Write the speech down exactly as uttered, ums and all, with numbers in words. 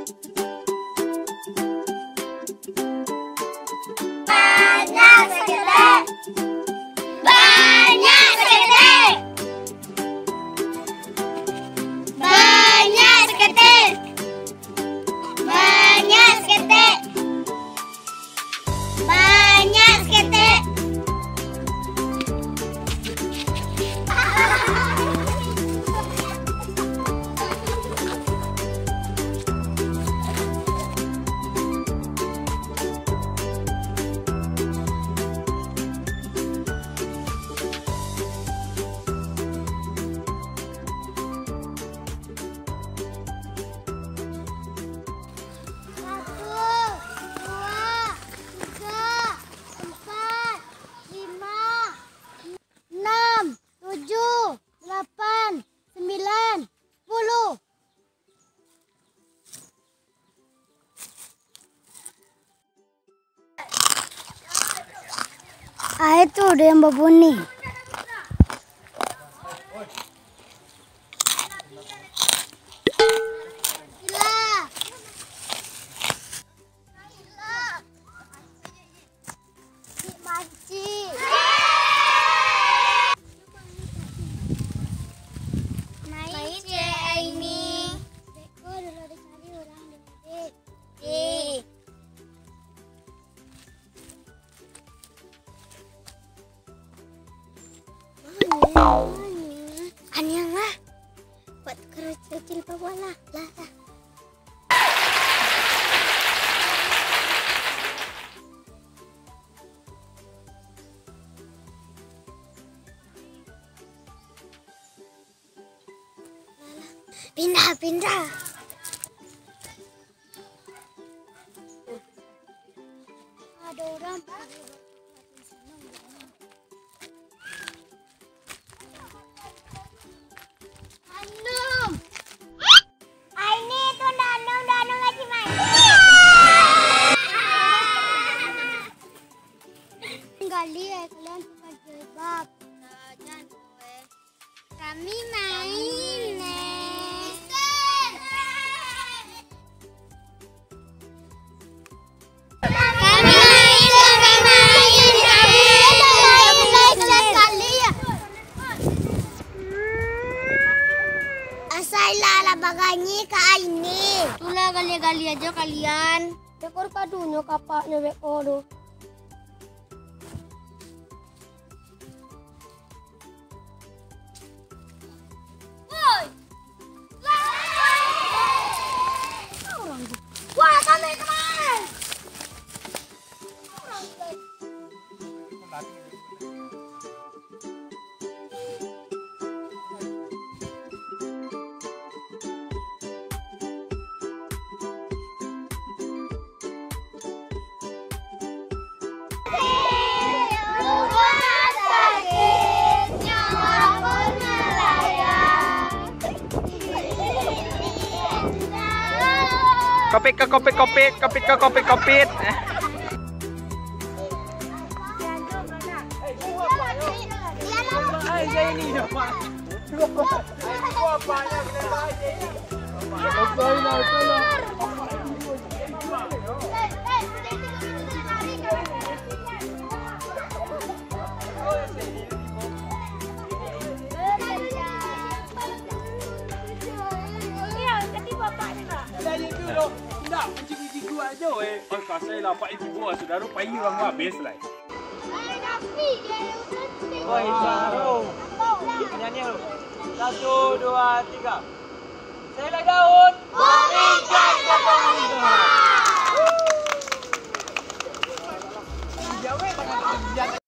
Banyak saketek. Banyak saketek. Banyak saketek. Banyak saketek. Banyak saketek. Satu, dua, tiga, empat, lima, enam, tujuh, delapan, sembilan, sepuluh. Ah, itu dia yang babunyi. Mancik. Main, Cek Aini. Beko dulu dicari urang dulu, Dek. Dek. Aniang lah. Buat tukar kecil-kecil bawah lah. Lah, lah. Pindah, pindah. Ada orang. Anum. Aini tu ndak anum, ndak anum lagi main. Gali, eh, kalian tukar jilbab. Nah, jangan, eh. Kami main, eh. Kami main, kami main, kami main, kami main sekali. Asai lah, lah baganyi ka Aini. Tulah gali-gali ajo kalian. Cakor padunyo kapaknyo beko tu. Woi! Wah, sampai kemana? Kopit ka kopit, kopit, kopit ka kopit, kopit. Oi, Saro. Nyanyi lu. Satu, dua, tiga. Selai daun. Berikan kepala.